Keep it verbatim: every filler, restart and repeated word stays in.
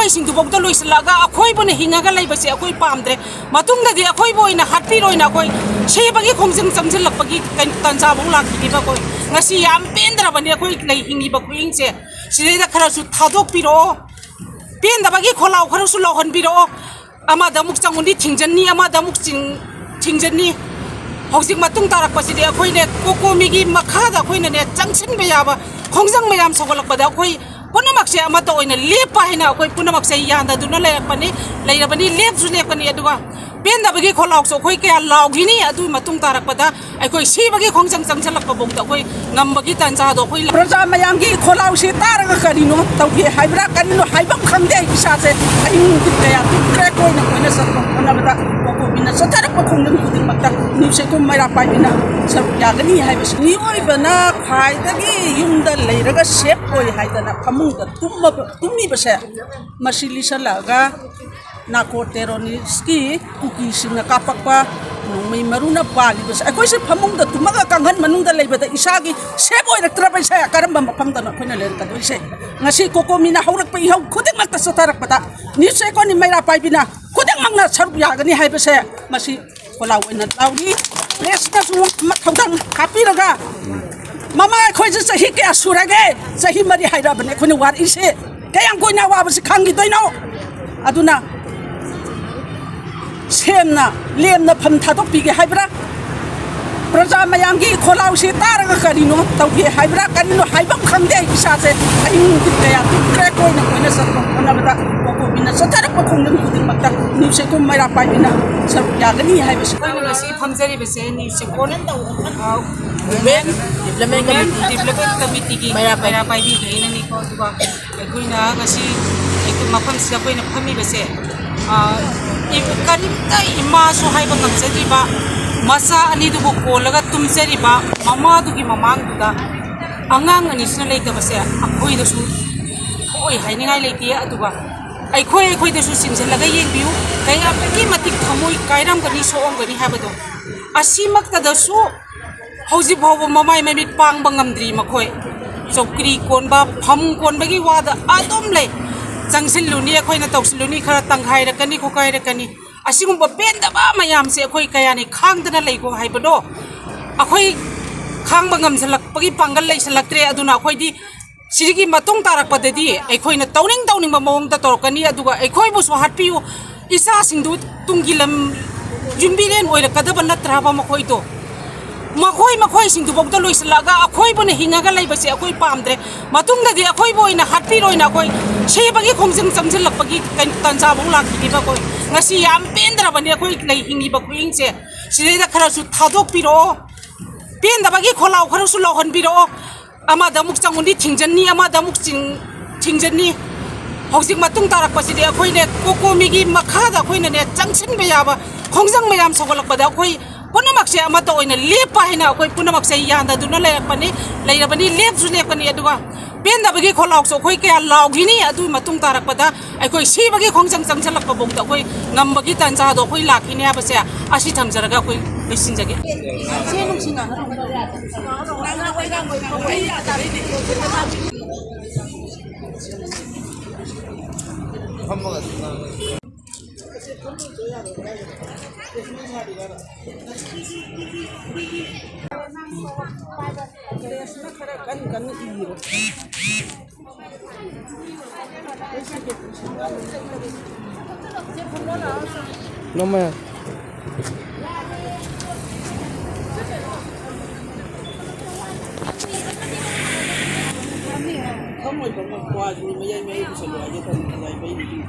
ꯁꯤꯡꯗꯨꯐꯥꯎꯗ ꯂꯣꯏꯁꯤꯜꯂꯛꯑꯒ ꯑꯩꯈꯣꯏꯕꯨꯅ ꯍꯤꯡꯉꯒ ꯂꯩꯕꯁꯦ ꯑꯩꯈꯣꯏ ꯄꯥꯝꯗ꯭ꯔꯦ꯫ ꯃꯇꯨꯡꯗꯗꯤ ꯑꯩꯈꯣꯏꯕꯨ ꯑꯣꯏꯅ ꯍꯥꯠꯄꯤꯔꯣꯏꯅ ꯑꯩꯈꯣꯏ ꯁꯤꯕꯒꯤ ꯈꯣꯡꯖꯪ ꯆꯪꯁꯤꯜꯂꯛꯄꯒꯤ ꯀꯩ-, ꯇꯥꯟꯖꯥꯐꯥꯎ ꯂꯥꯛꯈꯤꯅꯤꯕ꯫ ꯑꯩꯈꯣꯏ ꯉꯁꯤ ꯌꯥꯝ ꯄꯦꯟꯗ꯭ꯔꯕꯅꯤ ꯑꯩꯈꯣꯏ ꯂꯩ ꯍꯤꯡꯉꯤꯕ ꯈꯨꯍꯤꯡꯁꯦ꯫ ꯁꯤꯗꯩꯗ ꯈꯔꯁꯨ ꯊꯥꯗꯣꯛꯄꯤꯔꯛꯑꯣ, ꯄꯦꯟꯗꯕꯒꯤ ꯈꯣꯜꯂꯥꯎ ꯈꯔꯁꯨ ꯂꯥꯎꯍꯟꯕꯤꯔꯛꯑꯣ꯫ ꯑꯃꯗ ꯑꯃꯨꯛ ꯆꯪꯉꯨꯅꯤ ꯊꯤꯡꯖꯟꯅꯤ, ꯑꯃꯗ ꯑꯃꯨꯛ ꯆꯤꯡ-, ꯊꯤꯡꯖꯟꯅꯤ꯫ ꯍꯧꯖꯤꯛ ꯃꯇꯨꯡ ꯇꯥꯔꯛꯄꯁꯤꯗꯤ ꯑꯩꯈꯣꯏꯅꯦ ꯀꯣꯀꯣꯃꯤꯒꯤ ꯃꯈꯥꯗ ꯑꯩꯈꯣꯏꯅꯅꯦ ꯆꯪꯁꯤꯟꯕ ꯌꯥꯕ ꯈꯣꯡꯖꯪ ꯃꯌꯥꯝ ꯁꯧꯒꯠꯂꯛꯄꯗ ꯑꯩꯈꯣꯏ ꯄꯨꯝꯅꯃꯛꯁꯦ ꯑꯃꯠꯇ ꯑꯣꯏꯅ ꯂꯦꯞꯄ ꯍꯥꯏꯅ ꯑꯩꯈꯣꯏ ꯄꯨꯝꯅꯃꯛꯁꯦ ꯌꯥꯅꯗꯨꯅ ꯂꯩꯔꯛꯄꯅꯤ, ꯂꯩꯔꯕꯅꯤ, ꯂꯦꯞꯁꯨ ꯂꯦꯞꯀꯅꯤ꯫ ꯑꯗꯨꯒ ꯄꯦꯟꯗꯕꯒꯤ ꯈꯣꯜꯂꯥꯎꯁꯨ ꯑꯩꯈꯣꯏ ꯀꯌꯥ ꯂꯥꯎꯈꯤꯅꯤ꯫ ꯑꯗꯨꯒꯤ ꯃꯇꯨꯡ ꯇꯥꯔꯛꯄꯗ ꯑꯩꯈꯣꯏ ꯁꯤꯕꯒꯤ ꯈꯣꯡꯖꯪ ꯆꯪꯁꯤꯜꯂꯛꯄ ꯐꯥꯎꯗ ꯑꯩꯈꯣꯏ ꯉꯝꯕꯒꯤ ꯇꯥꯟꯖꯥꯗꯣ ꯑꯩꯈꯣꯏ ꯄ꯭ꯔꯖꯥ ꯃꯌꯥꯝꯒꯤ ꯈꯣꯜꯂꯥꯎꯁꯤ ꯇꯥꯔꯒ ꯀꯔꯤꯅꯣ ꯇꯧꯒꯦ ꯍꯥꯏꯕ꯭ꯔꯥ, ꯀꯔꯤꯅꯣ ꯍꯥꯏꯐꯝ ꯈꯪꯗꯦ꯫ ꯑꯩ ꯏꯁꯥꯁꯦ ꯑꯍꯤꯡ ꯅꯨꯡꯊꯤꯜ ꯀꯌꯥ ꯇꯨꯝꯗ꯭ꯔꯦ꯫ ꯀꯣꯏꯅ ꯀꯣꯏꯅ ꯆꯠꯄ ꯍꯣꯠꯅꯕꯗ ꯀꯣꯀꯣꯃꯤꯅ ꯆꯠꯊꯔꯛꯄ ꯈꯣꯡꯖꯪ ꯈꯨꯗꯤꯡꯃꯛꯇ ꯅ꯭ꯌꯨ ꯆꯦꯛꯀꯣꯟ ꯃꯩꯔꯥ ꯄꯥꯏꯕꯤꯅ ꯁꯔꯨꯛ ꯌꯥꯒꯅꯤ ꯍꯥꯏꯕꯁꯤ꯫ ꯃꯤꯑꯣꯏꯕꯅ ꯈ꯭ꯋꯥꯏꯗꯒꯤ ꯌꯨꯝꯗ ꯂꯩꯔꯒ ꯁꯦꯐ ꯑꯣꯏ ꯍꯥꯏꯗꯅ ꯐꯃꯨꯡꯗ ꯇꯨꯝꯃꯕ-, ꯇꯨꯝꯃꯤꯕꯁꯦ ꯃꯁꯤ ꯂꯤꯁꯜꯂꯛꯑꯒ ꯅꯥꯔꯀꯣ ꯇꯦꯔꯣꯔꯤꯁꯀꯤ ꯀꯨꯀꯤꯁꯤꯡꯅ ꯀꯥꯞꯄꯛꯄ ꯅꯣꯡꯃꯩ ꯃꯔꯨꯅ ꯄꯥꯜꯂꯤꯕꯁꯦ, ꯑꯩꯈꯣꯏꯁꯦ ꯐꯃꯨꯡꯗ ꯇꯨꯝꯃꯒ ꯀꯥꯡꯈꯟ ꯃꯅꯨꯡꯗ ꯂꯩꯕꯗ ꯏꯁꯥꯒꯤ ꯁꯦꯐ ꯑꯣꯏꯔꯛꯇ꯭ꯔꯕꯁꯦ ꯀꯔꯝꯕ ꯃꯐꯝꯗꯅꯣ ꯑꯩꯈꯣꯏꯅ ꯂꯩꯔꯛꯀꯗꯣꯏꯁꯦ? ꯉꯁꯤ ꯀꯣꯀꯣꯃꯤꯅ ꯍꯧꯔꯛꯄ ꯏꯍꯧ ꯈꯨꯗꯤꯡꯃꯛꯇ ꯆꯠꯊꯔꯛꯄꯗ ꯅ꯭ꯌꯨ ꯆꯦꯛꯀꯣꯟꯒꯤ ꯃꯩꯔꯥ ꯄꯥꯏꯕꯤꯅ ꯈꯨꯗꯤꯡꯃꯛꯅ ꯁꯔꯨꯛ ꯌꯥꯒꯅꯤ ꯍꯥꯏꯕꯁꯦ ꯃꯁꯤ ꯈꯣꯜꯂꯥꯎ ꯑꯣꯏꯅ ꯂꯥꯎꯔꯤ꯫ ꯄ꯭ꯔꯦꯁꯅꯁꯨ ꯃꯊꯧꯗꯥꯡ ꯍꯥꯞꯄꯤꯔꯒ, ꯃꯃꯥ ꯑꯩꯈꯣꯏꯁꯦ ꯆꯍꯤ ꯀꯌꯥ ꯁꯨꯔꯒꯦ? ꯆꯍꯤ ꯃꯔꯤ ꯍꯥꯏꯔꯛꯑꯕꯅꯦ ꯑꯩꯈꯣꯏꯅ ꯋꯥꯔꯛꯏꯁꯦ꯫ ꯀꯌꯥꯝ ꯀꯨꯏꯅ ꯑꯋꯥꯕꯁꯤ ꯈꯥꯡꯈꯤꯗꯣꯏꯅꯣ? ꯑꯗꯨꯅ ꯁꯦꯝꯅ ꯂꯦꯝꯅ ꯐꯝ ꯊꯥꯗꯣꯛꯄꯤꯒꯦ ꯍꯥꯏꯕ꯭ꯔꯥ? ꯄ꯭ꯔꯖꯥ ꯃꯌꯥꯝꯒꯤ ꯈꯣꯜꯂꯥꯎꯁꯤ ꯇꯥꯔꯒ ꯀꯔꯤꯅꯣ ꯇꯧꯒꯦ ꯍꯥꯏꯕ꯭ꯔꯥ? ꯀꯔꯤꯅꯣ ꯍꯥꯏꯐꯝ ꯈꯪꯗꯦ꯫ ꯑꯩ ꯏꯁꯥꯁꯦ ꯑꯍꯤꯡ ꯅꯨꯡꯊꯤꯜ ꯀꯌꯥ ꯇꯨꯝꯗ꯭ꯔꯦ꯫ ꯀꯣꯏꯅ ꯀꯣꯏꯅ ꯆꯠꯄ ꯍꯣꯠꯅꯕꯗ ꯀꯣꯀꯣꯃꯤꯅ ꯆꯠꯊꯔꯛꯄ ꯈꯣꯡꯖꯪ ꯈꯨꯗꯤꯡꯃꯛꯇ ꯅ꯭ꯌꯨ ꯆꯦꯛꯀꯣꯟ ꯃꯩꯔꯥ ꯄꯥꯏꯕꯤꯅ ꯁꯔꯨꯛ ꯌꯥꯒꯅꯤ ꯍꯥꯏꯕꯁꯤ꯫ ꯑꯩꯈꯣꯏꯅ ꯉꯁꯤ ꯐꯝꯖꯔꯤꯕꯁꯦ ꯅ꯭ꯌꯨ ꯆꯦꯛꯀꯣꯟ, ꯑ, Women Development Women Committee Development Committeeꯒꯤ ꯃꯩꯔꯥ ꯄꯥꯏꯕꯤ꯫ ꯃꯩꯔꯥ ꯄꯥꯏꯕꯤꯈꯩꯅꯅꯤꯀꯣ꯫ ꯑꯗꯨꯒ ꯑꯩꯈꯣꯏꯅ ꯉꯁꯤ ꯑꯩꯈꯣꯏ ꯃꯐꯝꯁꯤꯗ ꯑꯩꯈꯣꯏꯅ ꯐꯝꯃꯤꯕꯁꯦ, ꯑ, ꯏ-, ꯀꯔꯤꯝꯇ ꯏꯃꯥꯁꯨ ꯍꯥꯏꯕ ꯉꯝꯖꯗ꯭ꯔꯤꯕ, ꯃꯆꯥ ꯑꯅꯤꯗꯨꯕꯨ ꯀꯣꯜꯂꯒ ꯇꯨꯝꯖꯔꯤꯕ ꯃꯃꯥꯗꯨꯒꯤ ꯃꯃꯥꯡꯗꯨꯗ ꯑꯉꯥꯡ ꯑꯅꯤꯁꯤꯅ ꯂꯩꯇꯕꯁꯦ ꯑꯩꯈꯣꯏꯗꯁꯨ ꯊꯣꯛꯑꯣꯏ ꯍꯥꯏꯅꯤꯡꯉꯥꯏ ꯂꯩꯇꯦ꯫ ꯑꯗꯨꯒ ꯑꯩꯈꯣꯏ ꯑꯩꯈꯣꯏꯗꯁꯨ ꯆꯤꯡꯁꯤꯜꯂꯒ ꯌꯦꯡꯕꯤꯌꯨ, ꯀꯌꯥꯃꯨꯛꯀꯤ ꯃꯇꯤꯛ ꯊꯃꯣꯏ ꯀꯥꯏꯔꯝꯒꯅꯤ, ꯁꯣꯛꯑꯝꯒꯅꯤ ꯍꯥꯏꯕꯗꯣ꯫ ꯑꯁꯤꯃꯛꯇꯗꯁꯨ ꯍꯧꯖꯤꯛ ꯐꯥꯎꯕ ꯃꯃꯥꯏ ꯃꯃꯤꯠ ꯄꯥꯡꯕ ꯉꯝꯗ꯭ꯔꯤ ꯃꯈꯣꯏ꯫ ꯆꯧꯀ꯭ꯔꯤ ꯀꯣꯟꯕ, ꯐꯝ ꯀꯣꯟꯕꯒꯤ ꯋꯥꯗ ꯑꯗꯨꯝ ꯂꯩ꯫ ꯆꯪꯁꯤꯜꯂꯨꯅꯤ, ꯑꯩꯈꯣꯏꯅ ꯇꯧꯁꯤꯜꯂꯨꯅꯤ, ꯈꯔ ꯇꯪꯈꯥꯏꯔꯛꯀꯅꯤ, ꯈꯣꯠꯀꯥꯏꯔꯛꯀꯅꯤ꯫ ꯑꯁꯤꯒꯨꯝꯕ ꯄꯦꯟꯗꯕ ꯃꯌꯥꯝꯁꯦ ꯑꯩꯈꯣꯏ ꯀꯌꯥꯅꯤ ꯈꯥꯡꯗꯅ ꯂꯩꯒꯣ ꯍꯥꯏꯕꯗꯣ? ꯑꯩꯈꯣꯏ ꯈꯥꯡꯕ ꯉꯝꯁꯤꯜꯂꯛꯄꯒꯤ ꯄꯥꯡꯒꯜ ꯂꯩꯁꯤꯜꯂꯛꯇ꯭ꯔꯦ꯫ ꯑꯗꯨꯅ ꯑꯩꯈꯣꯏꯗꯤ ꯁꯤꯒꯤ ꯃꯇꯨꯡ ꯇꯥꯔꯛꯄꯗꯗꯤ ꯑꯩꯈꯣꯏꯅ ꯇꯧꯅꯤꯡ ꯇꯧꯅꯤꯡꯕ ꯃꯑꯣꯡꯗ ꯇꯧꯔꯛꯀꯅꯤ꯫ ꯑꯗꯨꯒ ꯑꯩꯈꯣꯏꯕꯨꯁꯨ ꯍꯥꯠꯄꯤꯌꯨ, ꯏꯆꯥꯁꯤꯡꯗꯨ ꯇꯨꯡꯒꯤ ꯂꯝ ꯌꯨꯝꯕꯤꯔꯦꯟ ꯑꯣꯏꯔꯛꯀꯗꯕ ꯅꯠꯇ꯭ꯔꯕ ꯃꯈꯣꯏꯗꯣ? ꯃꯈꯣꯏ ꯃꯈꯣꯏꯁꯤꯡꯗꯨꯐꯥꯎꯗ ꯂꯣꯏꯁꯤꯜꯂꯛꯑꯒ ꯑꯩꯈꯣꯏꯕꯨꯅ ꯍꯤꯡꯉꯒ ꯂꯩꯕꯁꯦ ꯑꯩꯈꯣꯏ ꯄꯥꯝꯗ꯭ꯔꯦ꯫ ꯃꯇꯨꯡꯗꯗꯤ ꯑꯩꯈꯣꯏꯕꯨ ꯑꯣꯏꯅ ꯍꯥꯠꯄꯤꯔꯣꯏꯅ ꯑꯩꯈꯣꯏ ꯁꯤꯕꯒꯤ ꯈꯣꯡꯖꯪ ꯆꯪꯁꯤꯜꯂꯛꯄꯒꯤ ꯀꯩꯅꯣ ꯇꯥꯟꯖꯥꯐꯥꯎ ꯂꯥꯛꯈꯤꯅꯦꯕ꯫ ꯑꯩꯈꯣꯏ ꯉꯁꯤ ꯌꯥꯝ ꯄꯦꯟꯗ꯭ꯔꯕꯅꯤ ꯑꯩꯈꯣꯏ ꯂꯩ ꯍꯤꯡꯉꯤꯕ ꯈꯨꯍꯤꯡꯁꯦ꯫ ꯁꯤꯗꯩꯗ ꯈꯔꯁꯨ ꯊꯥꯗꯣꯛꯄꯤꯔꯛꯑꯣ, ꯄꯦꯟꯗꯕꯒꯤ ꯈꯣꯜꯂꯥꯎ ꯈꯔꯁꯨ ꯂꯥꯎꯍꯟꯕꯤꯔꯛꯑꯣ꯫ ꯑꯃꯗ ꯑꯃꯨꯛ ꯆꯪꯉꯨꯅꯤ, ꯊꯤꯡꯖꯟꯅꯤ, ꯑꯃꯗ ꯑꯃꯨꯛ ꯆꯤꯡ-, ꯊꯤꯡꯖꯟꯅꯤ꯫ ꯍꯧꯖꯤꯛ ꯃꯇꯨꯡ ꯇꯥꯔꯛꯄꯁꯤꯗꯤ ꯑꯩꯈꯣꯏꯅꯦ, ꯀꯣꯀꯣꯃꯤꯒꯤ ꯃꯈꯥꯗ ꯑꯩꯈꯣꯏꯅꯅꯦ ꯆꯪꯁꯤꯟꯕ ꯌꯥꯕ ꯈꯣꯡꯖꯪ ꯃꯌꯥꯝ ꯁꯧꯒꯠꯂꯛꯄꯗ ꯑꯩꯈꯣꯏ ꯄꯨꯝꯅꯃꯛꯁꯦ ꯑꯃꯠꯇ ꯑꯣꯏꯅ ꯂꯦꯞꯄ ꯍꯥꯏꯅ ꯑꯩꯈꯣꯏ ꯄꯨꯝꯅꯃꯛꯁꯦ ꯌꯥꯅꯗꯨꯅ ꯂꯩꯔꯛꯄꯅꯤ, ꯂꯩꯔꯕꯅꯤ, ꯂꯦꯞꯁꯨ ꯂꯦꯞꯀꯅꯤ꯫ ꯑꯗꯨꯒ ꯄꯦꯟꯗꯕꯒꯤ ꯈꯣꯜꯂꯥꯎꯁꯨ ꯑꯩꯈꯣꯏ ꯀꯌꯥ ꯂꯥꯎꯈꯤꯅꯤ꯫ ꯑꯗꯨꯒꯤ ꯃꯇꯨꯡ ꯇꯥꯔꯛꯄꯗ ꯑꯩꯈꯣꯏ ꯁꯤꯕꯒꯤ ꯈꯣꯡꯖꯪ ꯆꯪꯁꯤꯜꯂꯛꯄ ꯐꯥꯎꯗ ꯑꯩꯈꯣꯏ ꯉꯝꯕꯒꯤ ꯇꯥꯟꯖꯥꯗꯣ ꯑꯩꯈꯣꯏ ꯂꯥꯛꯈꯤꯅꯤ ꯍꯥꯏꯕꯁꯦ ꯑꯁꯤ ꯊꯝꯖꯔꯒ ꯑꯩꯈꯣꯏ ꯂꯣꯏꯁꯤꯟꯖꯒꯦ꯫ ꯅꯣꯡꯃ ꯐꯝꯃꯣꯏ, ꯐꯝꯃꯣꯏ, ꯀ꯭ꯋꯥꯁꯤꯗꯤ ꯃꯌꯥꯏ ꯃꯌꯥꯏ ꯄꯨꯁꯜꯂꯨ ꯍꯥꯏꯒꯦ ꯇꯧꯅꯤ, ꯃꯌꯥꯏ ꯃꯌꯥꯏ꯫